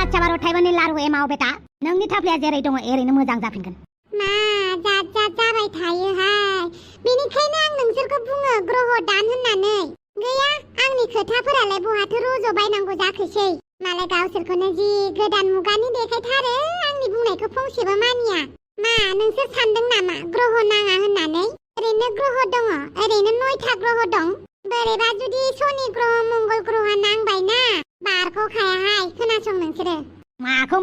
बाच्चा बार' थाइबानि लारु एमाव बेटा नोंनि थाफ्लिया जेरै दङ एरैनो मोजां जाफिनगोन मा जाबाय थायोहाय बेनिखायनो आं नोंसोरखौ बुङो ग्रह दान होननानै गैया आंनि खोथाफोरालाय बहाथो रज'बायनांगौ जाखोसै मालाय गावसोरखौनो जि गोदान मुगानि देखायथारो आंनि बुंनायखौ फंसेबो मानिया मा नोंसोर सानदों नामा ग्रह नाङा होननानै ओरैनो ग्रह दङ ओरैनो 9था ग्रह दं बोरैबा जुदि शनि ग्रह मंगल ग्रहआ नांबायना बारखौ खायाहाय खोनासं नोंसोरो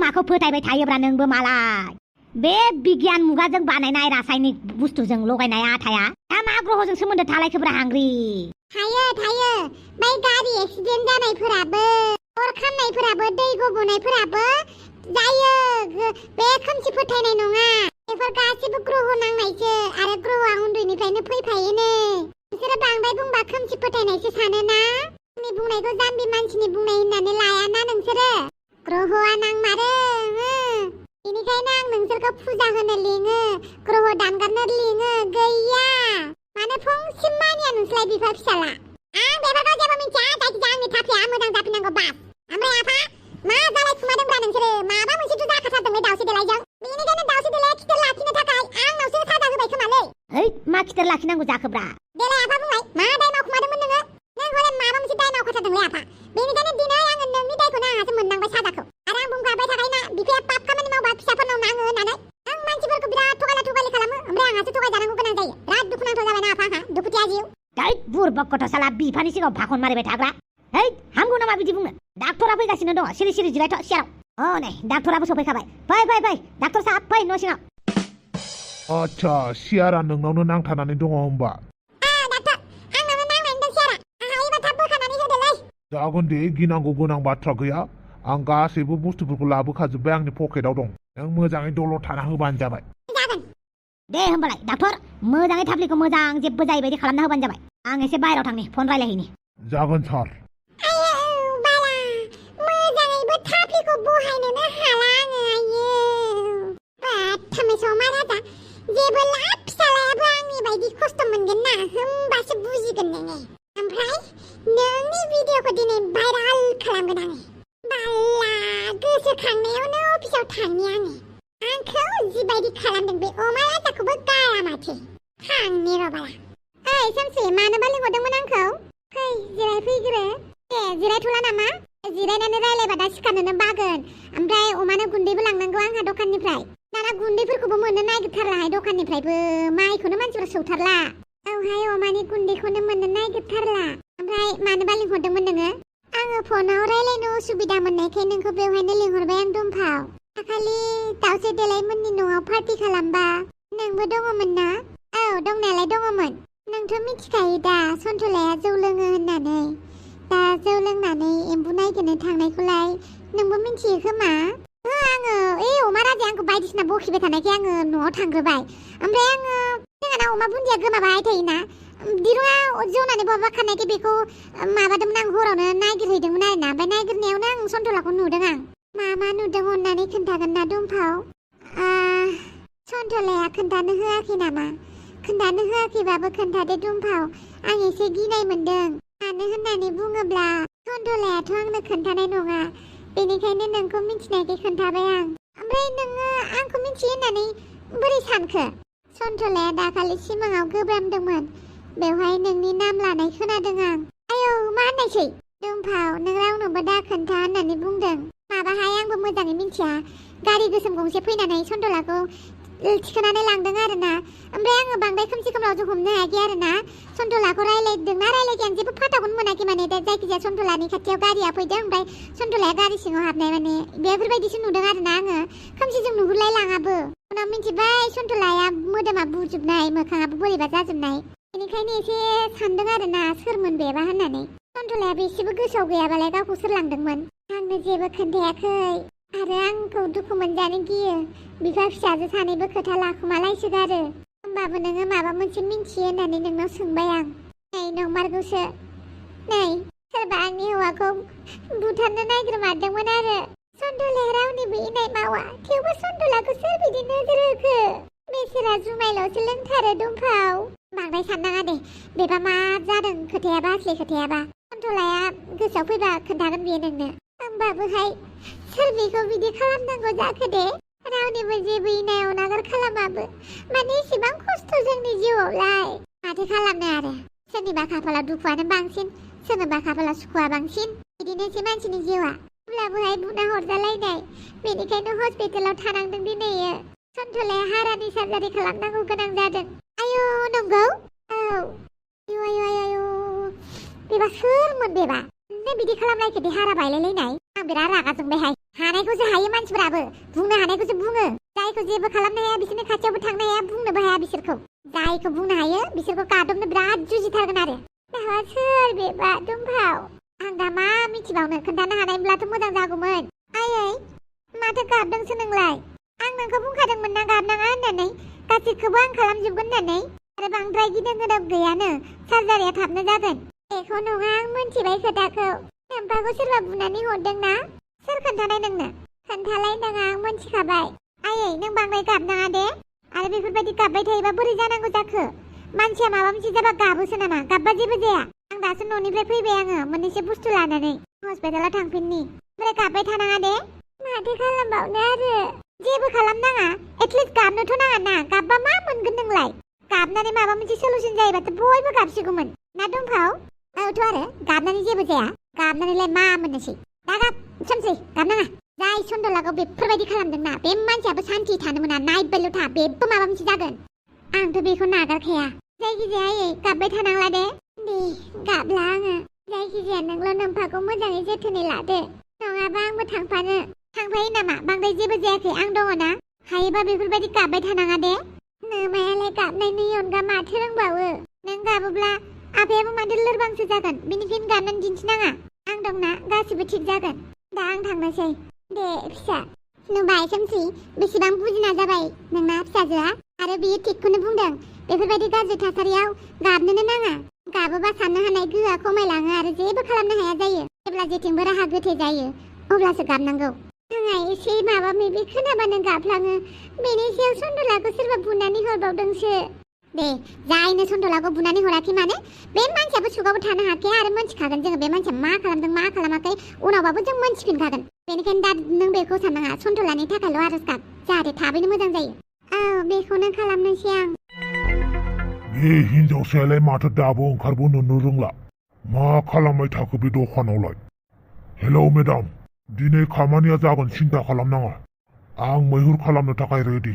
माखौ फोथायबाय थायोब्रा नोंबो मालाय बे बिगियान मुगाजों बानायनाय रासायनिक बुस्थुजों लगायनाय आटाया दा मा ग्रहजों सोमोन्दो थालायखोब्रा हांग्रि थायो बै गारि एक्सिडेन्ट जानायफोराबो अर खामनायफोराबो दै गबोनायफोराबो जायो बे खोमसि फोथायनाय नङा बेफोर गासिबो ग्रह नांनायसो आरो ग्रहआ उन्दैनिफ्रायनो फैफायोनो नोंसोरो बांद्राय बुंबा खोमसि फोथायनायसो सानोना आंनि बुंनायखौ जाम्बि मानसिनि बुंनाय होननानै लायाना नोंसोरो ग्रहआ नांमारो बेनिखायनो आं नोंसोरखौ फुजा होनो लिङो ग्रह दानगारनो लिङो गैया मानो फंसे मानिया नोंसोरलाय बिफा फिसाला आं बेफोरखौ जेबो मिथिया जायखिजाया आंनि थाफ्लिया मोजां जाफिननांगौ बास ओमफ्राय आफा मा जालाय खुमादोंब्रा नोंसोरो माबा मोनसेथ' जाखाथारदोंलै दावसे देलायजों बेनिखायनो दावसे देलाया खिथेर लाखिनो थाखाय आंनावसो साजा होबाय खोमालै ओइ मा खिथेर लाखिनांगौ जाखोब्रा देलाय आफा बुंलाय मा दाय मावखुमादोंमोन नोङो नों हले माबा मोनसे दाय मावखाथारदोंलै आफा बेनिखायनो दिनै आङो नोंनि दायखौनो आंहासो मोननांबाय साजाखौ आरो आं बुंखाबाय थाखायोना बिफाया पाप खामानि मावबा फिसाफोरनाव नाङो होननानै आं मानसिफोरखौ बिराद थगायला खालामो ओमफ्राय आंहासो थगायजानांगौ गोनां जायो बिराद दुखुनांथाव जाबायना आफा आंहा दुखुथिया जिउ दै बुरबक गथ' साला बिफानि सिगाङाव भाखन मारिबाय थाग्रा है हामगौ नामा बिदि बुंनो डाक्टरा फैगासिनो दङ सिरि जिरायथ' सियाराव नै डाक्टराबो सफैखाबाय फै डाक्टर साहाब फै न' सिङाव आच्छा सियारा नोंनावनो नांथानानै दङ होमबा डाक्टर आंनावनो नांनानै दं सियारा हायोबा थाब बोखानानै होदोलै जागोन दे गिनांगौ गोनां बाथ्रा गैया आं गासैबो बुस्थुफोरखौ लाबोखाजोब्बाय आंनि पकेटाव दं नों मोजाङै दलर थाना होबानो जाबाय जागोन दे होमबालाय डाक्टर मोजाङै थाफ्लिखौ मोजां जेबो जायै बायदि खालामना होबानो जाबाय आं एसे बाहेरायाव थांनि फन रायलायहैनि जागोन सार मोजाङैबो थाफ्लिखौ बहायनोनो हाला आङो आयो थामेसाव मा राजा जेबो लाब फिसालायाबो आंनि बायदि खस्थ' मोनगोन ना होमबासो बुजिगोन नोङो ओमफ्राय नोंनि भिडिअखौ दिनै भाइराल खालामगोन आङो बाला गोसोखांनायावनो अफिसाव थांनि आंखौ जिबायदि खालामदों बे अमा राजाखौबो गाया माथो थांनि रबाला ओइ सामसि मानोबा लिंहरदोंमोन आंखौ फै जिरायफैग्रो दे जिरायथ'ला नामा जिरायनानै रायलायबा दा सिखारनोनो बागोन ओमफ्राय अमानो गुन्दैबो लांनांगौ आंहा दखाननिफ्राय दाना गुन्दैफोरखौबो मोननो नागिरथारलाहाय दखाननिफ्रायबो माइखौनो मानसिफोरा सौथारला औहाय अमानि गुन्दैखौनो मोननो नागिरथारला ओमफ्राय मानोबा लिंहरदोंमोन नोङो आङो फनाव रायलायनो उसुबिदा मोननायखाय नोंखौ बेवहायनो लिंहरबाय आं दुम्पाव दाखालि दावसे देलायमोननि न'आव पार्टि खालामबा नोंबो दङमोन ना औ दंनायालाय दङमोन नोंथ' मिथिखायो दा सन्थलाया जौ लोङो होननानै दा जौ लोंनानै एम्बु नायगिरनो थांनायखौलाय नोंबो मिथियो खोमा आङो अमा राजाया आंखौ बायदिसिना बखिबाय थानायखाय आङो न'आव थांग्रोबाय ओमफ्राय आङो जोंहाना अमा बुन्दिया गोमाबाय थायोना दिरुङा जौनानै बहाबा खानायखाय बेखौ माबादोंमोन आं हरावनो नागिरहैदोंमोन आरोना ओमफ्राय नागिरनायावनो आं सन्थलाखौ नुदों आं मा नुदों अननानै खोन्थागोन ना दुम्पाव सन्थलाया खोन्थानो होआखै नामा खोन्थानो होआखैबाबो खोन्थादो दुम्पाव आं एसे गिनाय मोनदों मानो होननानै बुङोब्ला सन्थलायाथ' आंनो खोन्थानाय नङा बेनिखायनो नोंखौ मिथिनायखाय खोन्थाबाय आं ओमफ्राय नोङो आंखौ मिथियो होननानै बोरै सानखो सन्थलाया दाखालि सिमाङाव गोब्रामदोंमोन बेवहाय नोंनि नाम लानाय खोनादों आं आयौ मा होननायसै दुम्पाव नों रावनोबो दा खोन्था होननानै बुंदों माबाहाय आंबो मोजाङै मिथिया गारि गोसोम गंसे फैनानै सन्थलाखौ थिखोनानै लांदों आरोना ओमफ्राय आङो बांद्राय खोमसि खोमलावजों हमनो हायाखै आरोना सन्थलाखौ रायलायदोंना रायलायखै आं जेबो फाथाखौनो मोनाखै माने दा जायखिजाया सन्थलानि खाथियाव गारिया फैदों ओमफ्राय सन्थलाया गारि सिङाव हाबनाय माने बेफोरबायदिसो नुदों आरोना आङो खोमसिजों नुहुरलाय लाङाबो उनाव मिथिबाय सन्थलाया मोदोमा बुजोबनाय मोखाङाबो बोरैबा जाजोबनाय बेनिखायनो एसे सानदों आरोना सोरमोन बेबा होननानै सन्थलायाबो एसेबो गोसोआव गैयाबालाय गावखौ सोर लांदोंमोन आंनो जेबो खोन्थायाखै आरो आंखौ दुखु मोनजानो गियो बिफा फिसाजो सानैबो खोथा लाखुमालायसोगारो होमबाबो नोङो माबा मोनसे मिन्थियो होननानै नोंनाव सोंबाय आं नै नंमारगौसो नै सोरबा आंनि हौवाखौ बुथारनो नागिरमारदोंमोन आरो सन्थलाया रावनिबो इनाय मावा थेवबो सन्थलाखौ सोर बिदि नोजोर होखो बेसोरा जुमायल'सो लोंथारो दुम्पाव बांद्राय साननाङा दे बेबा मा जादों खोथायाबा असलि खोथायाबा सन्थलाया गोसोआव फैबा खोन्थागोन बियो नोंनो होमबाबोहाय सोर बेखौ बिदि खालामनांगौ जाखो दे रावनिबो जेबो इनायाव नागार खालामाबो माने एसेबां खस्थ' जोंनि जिउआवलाय माथो खालामनो आरो सोरनिबा खाफाला दुखुआनो बांसिन सोरनिबा खाफाला सुखुआ बांसिन बिदिनोसै मानसिनि जिउआ अब्लाबोहाय बुना हरजालायनाय बेनिखायनो हस्पिटालाव थानांदों दिनैयो सन्थलाया हारानि सार्जारि खालामनांगौ गोनां जादों आयौ नंगौ औ आयौ आयौ बेबा सोरमोन बेबा बिदि खालामलायखो दे हारा बायलायलायनाय आं बिराद रागा जोंबायहाय हानायखौसो हायो मानसिफोराबो बुंनो हानायखौसो बुङो जायखौ जेबो खालामनो हाया बिसोरनि खाथियावबो थांनो हाया बुंनोबो हाया बिसोरखौ जायखौ बुंनो हायो बिसोरखौ गादबनो बिराद जुजिथारगोन आरो दाबा सोर बेबा दुम्फाव आं दा मा मिथिबावनो खोन्थानो हानायब्लाथ' मोजां जागौमोन आयै माथो गाबदोंसो नोंलाय आं नोंखौ बुंखादोंमोन ना गाबनाङा होननानै गासैखौबो आं खालामजोबगोन होननानै आरो बांद्राय गिदिं गोदाब गैयानो सार्जारिया थाबनो जागोन बेखौ नङा आं मोनथिबाय खोथाखौ नोम्फाखौ सोरबा बुनानै हरदों ना सोर खोन्थानाय नोंनो खोन्थालायनाङा आं मोनथिखाबाय आयै नों बांद्राय गाबनाङा दे आरो बेफोरबायदि गाबबाय थायोबा बोरै जानांगौ जाखो मानसिया माबा मोनसे जाबा गाबोसो नामा गाबबा जेबो जाया आं दासो न'निफ्राय फैबाय आङो मोननैसो बुस्थु लानानै हस्पिटालाव थांफिननि ओमफ्राय गाबबाय थानाङा दे माथो खालामबावनो आरो जेबो खालामनाङा एटलिस्ट गाबनोथ' नाङा ना गाबबा मा मोनगोन नोंलाय गाबनानै माबा मोनसे सलुसन जायोबाथ' बयबो गाबसिगौमोन ना दुम्फाव औथ' आरो गाबनानै जेबो जाया गाबनानैलाय मा मोननोसै दा गाब सोमसै गाबनाङा जाय सन्दलाखौ बेफोरबायदि खालामदोंना बे मानसियाबो सान्थि थानो मोना नायबायल' था बेबो माबा मोनसे जागोन आंथ' बेखौ नागारखाया जायखिजाया गाबबाय थानांला दे गाबला आङो जायखिजाया नोंल' नोम्फाखौ मोजाङै जोथोनै लादो नङाबा आंबो थांफायो नामा बांद्राय जेबो जायाखै आं दङ ना हायोबा बेफोरबायदि गाबबाय थानाङा दे नोमायालाय गाबनायनि अनगा माथो रोंबावो नों गाबोब्ला आफायाबो माथो लोरबांसो जागोन बेनिखायनो गाबनानै दिन्थिनाङा आं दंना गासिबो थिग जागोन दा आं थांनोसै दे फिसा नुबाय सोमसि बेसेबां बुजिना जाबाय नोंना फिसाजोआ आरो बियो थिगखौनो बुंदों बेफोरबायदि गाज्रि थासारियाव गाबनोनो नाङा गाबोबा साननो हानाय गोहोआ खमायलाङो आरो जेबो खालामनो हाया जायो जेब्ला जेथिंबो राहा गोथे जायो अब्लासो गाबनांगौ आंहा एसे माबा माबि खोनाबानो गाबफ्लाङो बेनि सायाव सन्दलाखौ सोरबा बुनानै हरबावदोंसो दे जायनो सन्दलाखौ बुनानै हराखै माने बे मानसियाबो सुगावबो थानो हाखाया आरो मोनथिखागोन जोङो बे मानसिया मा खालामदों मा खालामाखै उनावबाबो जों मोनथिफिनखागोन बेनिखायनो दा नों बेखौ साननाङा सन्दलानि थाखायल' आरज गाब जाहाथे थाबैनो मोजां जायो औ बेखौनो खालामनोसै आं बे हिनजावसायालाय माथो दाबो ओंखारबोनोनो रोंला मा खालामबाय थाखो बे दखानावलाय हेलौ मेडाम दिनै खामानिया जागोन सिन्था खालामनाङा आं मैहुर खालामनो थाखाय रेडि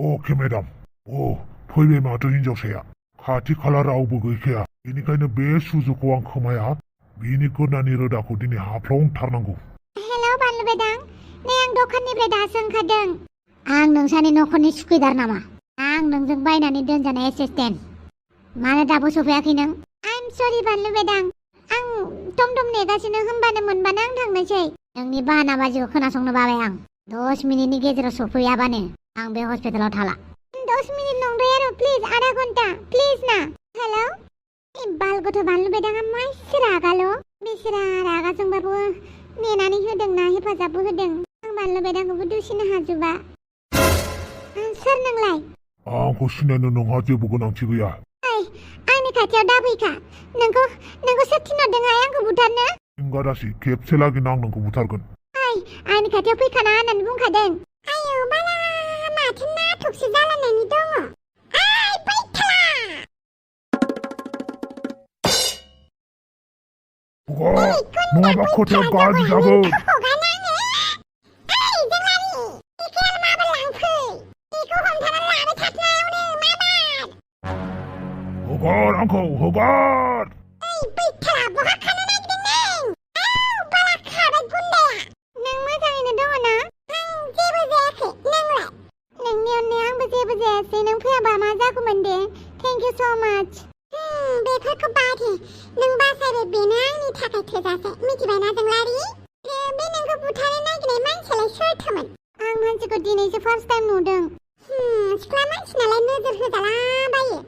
अके मेडाम फैबाय माथो हिनजावसाया खाथि खाला रावबो गैखाया बेनिखायनो बे सुजुगखौ आं खोमाया बिनि गोदानि रोदाखौ दिनै हाफ्रावथारनांगौ हेलौ बानलु बेदां नै आं दखाननिफ्राय दासो ओंखारदों आं नोंसानि न'खरनि सुखिदार नामा आं नोंजों बायनानै दोनजानाय एसिस्टेन्ट मानो दाबो सफैयाखै नों आइम सरि बानलु बेदां आं टमटम नेगासिनो होमबानो मोनबानो आं थांनोसै नोंनि बाहाना बाजिखौ खोनासंनो बाबाय आं 10 मिनिटनि गेजेराव सफैयाबानो आं बे हस्पिटालाव थाला 10 मिनिट नंद्राया आरो प्लिज आधा घन्टा प्लिज ना हेलौ बाल गथ' बानलु बेदाङा मा एसे रागाल' बिसोरा रागा जोंबाबो नेनानै होदोंना हेफाजाबबो होदों आं बानलु बेदांखौबो दुसिनो हाजोबा सोर नोंलाय आंखौ सिनायनो नोंहा जेबो गोनांथि गैया आंनि खाथियाव दाफैखा नोंखौ सोर थिनहरदोंहाय आंखौ बुथारनो इंगादासि खेबसे लागैनो आं नोंखौ बुथारगोन आंनि खाथियाव फैखाना होननानै बुंखादों आयौ बाला माथो नाटकसो जालायनानै दङ नङाबा खोथाया गाज्रि जागोन हगार आंखौ हगार नों मोजाङैनो दङ ना आं जेबो जायाखै नोंलाय नोंनि अननायाव आंबो जेबो जायासै नों फैयाबा मा जागौमोन दे थेंक इउ स' माच बेफोरखौ बादे नों बासायबाय बेनो आंनि थाखाय थोजासे मिथिबायना जोंलारि बे नोंखौ बुथारनो नागिरनाय मानसियालाय सोरथोमोन आं मानसिखौ दिनैसो फार्स्ट टाइम नुदों सिख्ला मानसि नालाय नोजोर होजालाबायो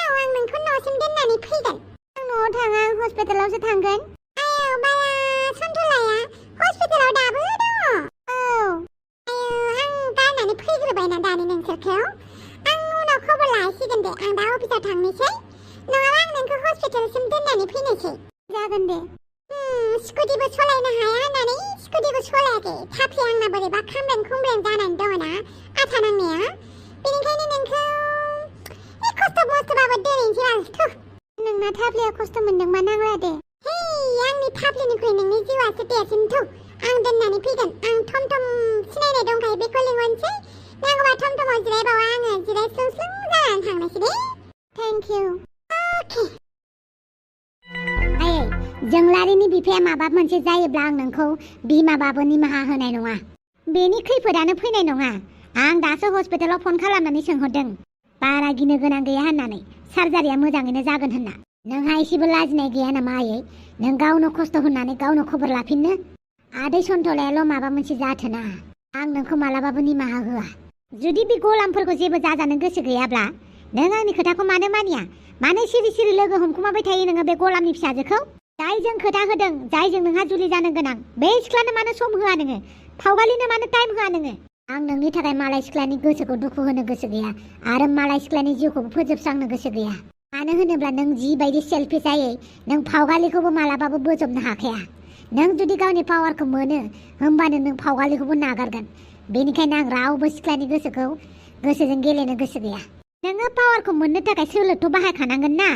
आं नोंखौ न'सिम दोननानै फैगोन आं न'आव थाङा आं हस्पिटालावसो थांगोन आयौ बाला सन्थलाया हस्पिटालाव दाबो दङ आं गारनानै फैग्रोबायना दानि नोंसोरखौ आं उनाव खबर लाहैसिगोन दे आं दा अफिसाव थांनोसै नङाबा आं नोंखौ हस्पिटालसिम दोननानै फैनोसै जागोन दे स्कुटिबो सालायनो हाया होननानै स्कुटिखौ सलायाखै थाफ्लिया आंना बोरैबा खामब्रें खुमब्रें जानानै दङ ना आथा नांनाया बेनिखायनो नोंखौ खस्थ' मस्थ'बाबो दोनैनोसै आं थु नोंना थाफ्लिया खस्थ' मोनदोंबा नांला दे हे आंनि थाफ्लिनिख्रुइ नोंनि जिउआसो देरसिन थु आं दोननानै फैगोन आं थम सिनायनाय दंखायो बेखौ लिंहरनोसै नांगौबा थमथमाव जिरायबावा आङो जिरायस्लुं जानानै थांनोसै दे थेंक इउ अके आयै जोंलारिनि बिफाया माबा मोनसे जायोब्ला आं नोंखौ बिमाबाबो निमाहा होनाय नङा बेनि खैफोदानो फैनाय नङा आं दासो हस्पिटालाव फन खालामनानै सोंहरदों बारा गिनो गोनां गैया होननानै सार्जारिया मोजाङैनो जागोन होनना नोंहा एसेबो लाजिनाय गैया नामा आयै नों गावनो खस्थ' होननानै गावनो खबर लाफिननो आदै सन्थलायाल' माबा मोनसे जाथोना आं नोंखौ मालाबाबो निमाहा होआ जुदि बे गलामफोरखौ जेबो जाजानो गोसो गैयाब्ला नों आंनि खोथाखौ मानो मानिया मानो सिरि सिरि लोगो हमखुमाबाय थायो नोङो बे गलामनि फिसाजोखौ जायजों खोथा होदों जायजों नोंहा जुलि जानो गोनां बे सिख्लानो मानो सम होआ नोङो फावगालिनो मानो टाइम होआ नोङो आं नोंनि थाखाय मालाय सिख्लानि गोसोखौ दुखु होनो गोसो गैया आरो मालाय सिख्लानि जिउखौबो फोजोबस्रांनो गोसो गैया मानो होनोब्ला नों जिबायदि सेल्फिश जायै नों फावगालिखौबो मालाबाबो बोजबनो हाखाया नों जुदि गावनि पावारखौ मोनो होमबानो नों फावगालिखौबो नागारगोन बेनिखायनो आं रावबो सिख्लानि गोसोजों गेलेनो गोसो गैया नोङो पावारखौ मोननो थाखाय सोलोथ' बाहायखानांगोन ना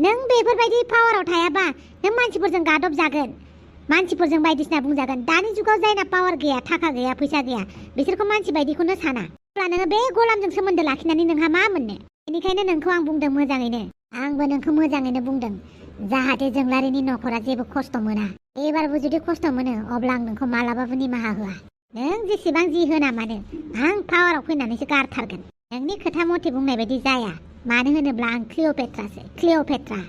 नों बेफोरबायदि पावाराव थायाबा नों मानसिफोरजों गादब जागोन मानसिफोरजों बायदिसिना बुंजागोन दानि जुगाव जायना पावार गैया थाखा गैया फैसा गैया बिसोरखौ मानसि बायदिखौनो साना अब्ला नोङो बे गलामजों सोमोन्दो लाखिनानै नोंहा मा मोननो बेनिखायनो नोंखौ आं बुंदों मोजाङैनो आंबो नोंखौ मोजाङैनो बुंदों जाहाथे जोंलारिनि न'खरा जेबो खस्थ' मोना एबारबो जुदि खस्थ' मोनो अब्ला आं नोंखौ मालाबाबो निमाहा होआ नों जेसेबां जि होना मानो आं पावाराव फैनानैसो गारथारगोन नोंनि खोथा मथे बुंनाय बायदि जाया मानो होनोब्ला आं क्लिअपेट्रा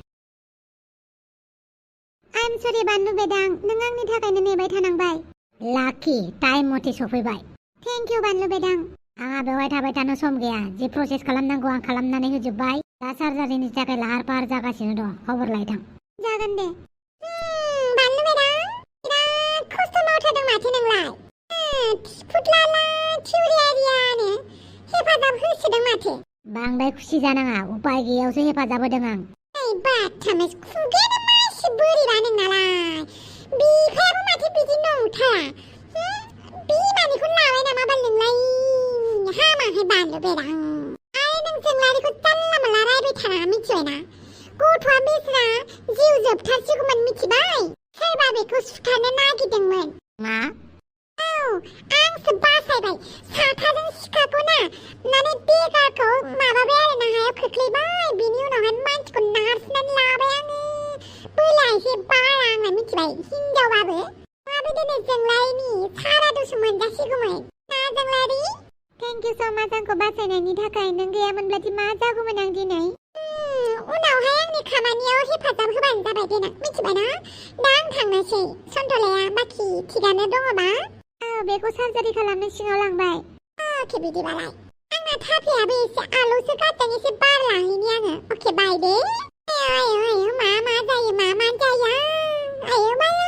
आइ एम सरि बानलु बेदां नों आंनि थाखायनो नेबाय थानांबाय लाखि टाइम मथे सफैबाय थेंक इउ बानलु बेदां आंहा बेवहाय थाबाय थानो सम गैया जे प्रसेस खालामनांगौ आं खालामनानै होजोबबाय दा सार्जारिनि थाखाय लाहार फाहार जागासिनो दं खबर लायथां जागोन दे बानलु बेदां बिराद खस्थ' मावथारदों माथो नोंलाय फुटलाला थिउरियारियानो हेफाजाब होसोदों माथो बांद्राय खुसि जानाङा उपाय गैयावसो हेफाजाब होदों आं बाथामेस खुगायानो मासे बोरैबा नोंनालाय बिफायाबो माथो बिदि नंथारा बिमानिखौ लाबाय नामा बाल नोंलाय हामाहाय बानलु बेदां आरो नों जोंलारिखौ जानला मानला रायबाय थानाङा मिथिबायना गथ'आ बेस्रा जिउ जोबथारसिगौमोन मिथिबाय सोरबा बेखौ सुथारनो नागिरदोंमोन मा आंसो बासायबाय साथाजों सिखाखौ ना माने बेगारखौ माबाबाय आरो ना हायाव खोख्लैबाय बिनि उनावहाय मानसिखौ नारसिननानै लाबाय आङो बोला एसे बारा आंना मिथिबाय हिनजावबाबो माबे दिनै जोंलारिनि सारादुसो मोनजासिगौमोन ना जोंलारि थेंक इउ स' माच आंखौ बासायनायनि थाखाय नों गैयामोनब्लादि मा जागौमोन आं दिनै उनावहाय आंनि खामानियाव हेफाजाब होबानो जाबाय देनां मिथिबायना दा आं थांनोसै सन्थलाया बाखि थिगानो दङबा बेखौ सार्जारि खालामनो सिङाव लांबाय अके बिदिबालाय आंना थाफ्लियाबो एसे आलौसो गारदों एसे बार लाहैनि आङो अके बाय दे आयो मा जायो आयो माया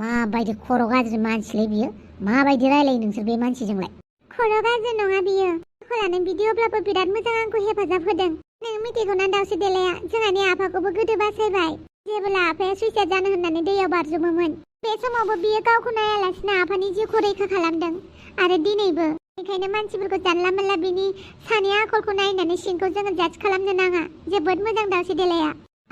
माबायदि खर' गाज्रि मानसिलै बियो माबायदि रायलायो नोंसोर बे मानसिजोंलाय खर' गाज्रि नङा बियो खलानो बिदिअब्लाबो बिराद मोजां आंखौ हेफाजाब होदों नों मिथिगौना दाउसो देलाया जोंहानि आफाखौबो गोदो बासायबाय जेब्ला आफाया सुइसाइड जानो होननानै दैयाव बारजुमोमोन बे समावबो बियो गावखौ नायालासिनो आफानि जिउखौ रैखा खालामदों आरो दिनैबो बेनिखायनो मानसिफोरखौ जानला मोनला बिनि सानै आखलखौ नायनानै सिंखौ जोङो जाज खालामनो नाङा जोबोद मोजां दाउसो देलाया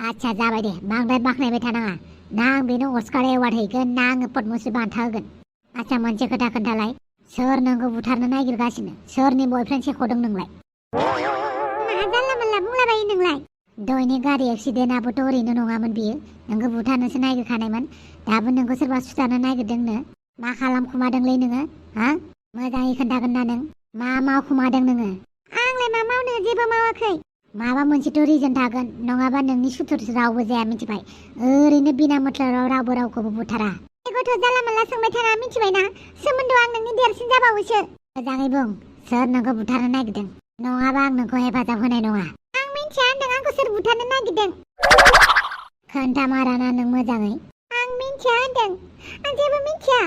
आच्छा जाबाय दे बांद्राय बाख्नायबाय थानाङा ना आं बेनो अस्कार एवार्ड हैगोन ना आङो पद्मश्री बान्था होगोन आच्छा मोनसे खोथा खोन्थालाय सोर नोंखौ बुथारनो नागिरगासिनो सोरनि बयफ्रेन्ड सेख'दों नोंलाय मा जानला मोनला बुंलाबायो नोंलाय दयनि गारि एक्सिडेन्टआबोथ' ओरैनो नङामोन बियो नोंखौ बुथारनोसो नागिरखानायमोन दाबो नोंखौ सोरबा सुथारनो नागिरदोंनो मा खालामखुमादोंलै नोङो हा मोजाङै खोन्थागोन ना नों मा मावखुमादों नोङो आंलाय मा मावनो जेबो मावाखै माबा मोनसेथ' रिजन थागोन नङाबा नोंनि सुथुर रावबो जाया मिथिबाय ओरैनो बिना मतलबाव रावबो रावखौबो बुथारा बे गथ' जानला मोनला सोंबाय थाना मिथिबायना सोमोन्दोआ आं नोंनि देरसिन जाबावोसो मोजाङै बुं सोर नोंखौ बुथारनो नागिरदों नङाबा आं नोंखौ हेफाजाब होनाय नङा आं मिन्थिया होनदों आंखौ सोर बुथारनो नागिरदों खोन्थामाराना नों मोजाङै आं मिन्थिया होनदों आं जेबो मिन्थिया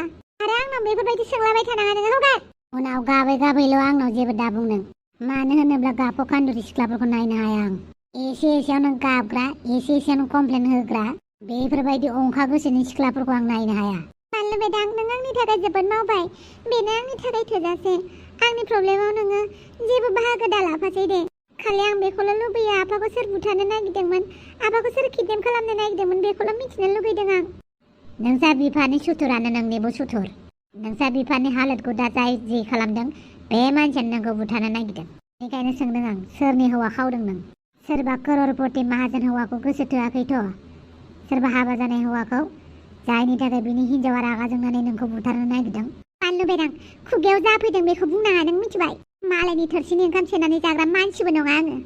आरो आंनाव बेफोरबायदि सोंलाबाय थानाङा नोङो हगार उनाव गाबै आंनाव जेबो दा बुंदों मानो होनोब्ला गाफो खान्दुरि सिख्लाफोरखौ नायनो हाया आं एसे एसेयावनो गाबग्रा एसे एसेयावनो कमप्लेन होग्रा बेफोरबायदि अंखा गोसोनि सिख्लाफोरखौ आं नायनो हाया लुबैदों नों आंनि थाखाय जोबोद मावबाय बेनो आंनि थाखाय थोजासे आंनि प्रब्लेमाव नोङो जेबो बाहागो दालाफासै दे खालि आं बेखौल' लुबैयो आफाखौ सोर बुथारनो नागिरदोंमोन आफाखौ सोर किडनेप खालामनो नागिरदोंमोन बेखौल' मिथिनो लुगैदों आं नोंसा बिफानि सुथुरानो नोंनिबो सुथुर नोंसा बिफानि हालोदखौ दा जाय जि खालामदों बे मानसियानो नोंखौ बुथारनो नागिरदों बेनिखायनो सोंदों आं सोरनि हौवा खावदों नों सोरबा करोड़पति माहाजोन हौवाखौ गोसो थोआखैथ' सोरबा हाबा जानाय हौवाखौ जायनि थाखाय बिनि हिन्जावा रागा जोंनानै नोंखौ बुथारनो नागिरदों बानलु बेदां खुगायाव जाफैदों बेखौ बुंनाङा नों मिथिबाय मालायनि थोरसिनि ओंखाम सेनानै जाग्रा मानसिबो नङा आङो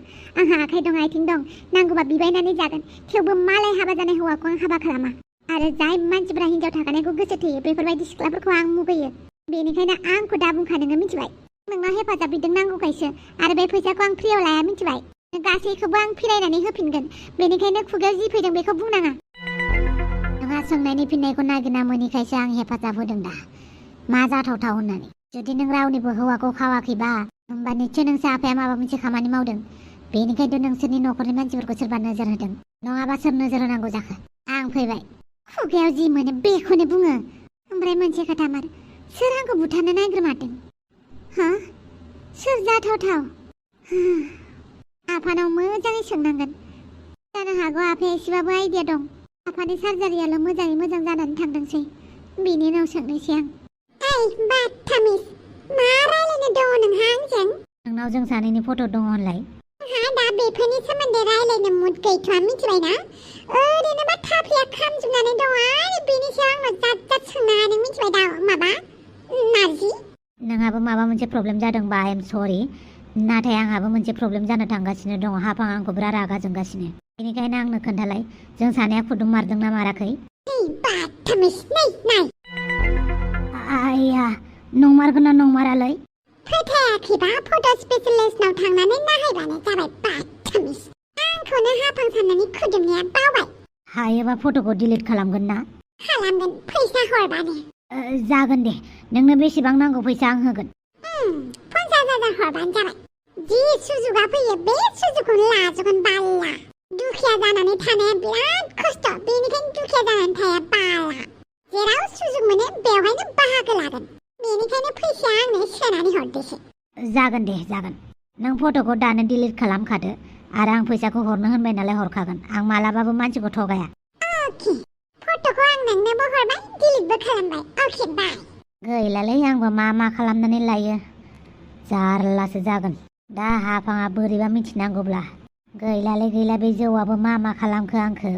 आंहा आखाइ दं आथिं दं नांगौबा बिबायनानै जागोन थेवबो मालाय हाबा जानाय हौवाखौ आं हाबा खालामा आरो जाय मानसिफोरा हिन्जाव थाखानायखौ गोसो थोयो बेफोरबायदि सिख्लाफोरखौ आं मुगैयो बेनिखायनो आंखौ दा बुंखा नोङो मिथिबाय नोंनाव हेफाजाब बिदों नांगौखायसो आरो बे फैसाखौ आं फ्रियाव लाया मिथिबाय गासैखौबो आं फिरायनानै होफिनगोन बेनिखायनो खुगायाव जि फैदों बेखौ बुंनाङा नोंहा सोंनायनि फिननायखौ नागिरना मोनिखायसो आं हेफाजाब होदों दा मा जाथावथाव होननानै जुदि नों रावनिबो हौवाखौ खावाखैबा होमबा निश्चय नोंसा आफाया माबा मोनसे खामानि मावदों बेनिखायनो नोंसोरनि न'खरनि मानसिफोरखौ सोरबा नोजोर होदों नङाबा सोर नोजोर होनांगौ जाखो आं फैबाय खुगायाव जि मोनो बेखौनो बुङो ओमफ्राय मोनसे खोथा मार सोर आंखौ बुथारनो नागिरमारदों हा सोर जाथावथाव आफानाव मोजाङै सोंनांगोन जानो हागौ आफाया एसेबाबो आइडिया दं आफानि सार्जारियाल' मोजाङै मोजां जानानै थांदोंसै बेनि उनाव सोंनोसै आं ओइ बादतामिज मा रायलायनो दङ नोंहा आंजों नोंनाव जों सानैनि फट' दङ होनलाय आंहा दा बेफोरनि सोमोन्दै रायलायनो मुड गैथ'आ मिथिबायना ओरैनोबा थाफ्लिया खामजोबनानै दङ आरो बेनि सायाव आंनाव जात जात सोंनाङा नों मिथिबाय दा माबा नारजि नोंहाबो माबा मोनसे प्रब्लेम जादोंबा आइ एम सरि नाथाय आंहाबो मोनसे प्रब्लेम जानो थांगासिनो दङ हाफां आंखौ बिराद रागा जोंगासिनो बेनिखायनो आंनो खोन्थालाय जों सानैया खुदुं मारदों ना माराखै बादतामिज नाय आइया नंमारगोन ना नंमारालै फोथायाखैबा फट' स्पेसियलिस्टनाव थांनानै नायहैबानो जाबाय बादतामिज आंखौनो हाफां साननानै खुदुमनाया बावबाय हायोबा फट'खौ डिलिट खालामगोन ना खालामगोन फैसा हरबानो जागोन दे नोंनो बेसेबां नांगौ फैसा आं होगोन 50,000 हरबानो जाबाय जि सुजुगा फैयो बे सुजुखौनो लाजोबगोन बाल्ला दुखिया जानानै थानाया बिराद खस्थ' बेनिखायनो दुखिया जानानै थाया बाला जेराव सुजुग मोनो बेवहायनो बाहागो लागोन बेनिखायनो फैसाया आंनो सोनानै हरदोसो जागोन दे जागोन नों फट'खौ दानो डिलिट खालामखादो आरो आं फैसाखौ हरनो होनबाय नालाय हरखागोन आं मालाबाबो मानसिखौ थगाया अके फट'खौ आं नोंनोबो हरबाय डिलिटबो खालामबाय अके बाय गैलालै आंबो मा खालामनानै लायो जारलासो जागोन दा हाफाङा बोरैबा मिथिनांगौब्ला गैला बे जौआबो मा खालामखो आंखौ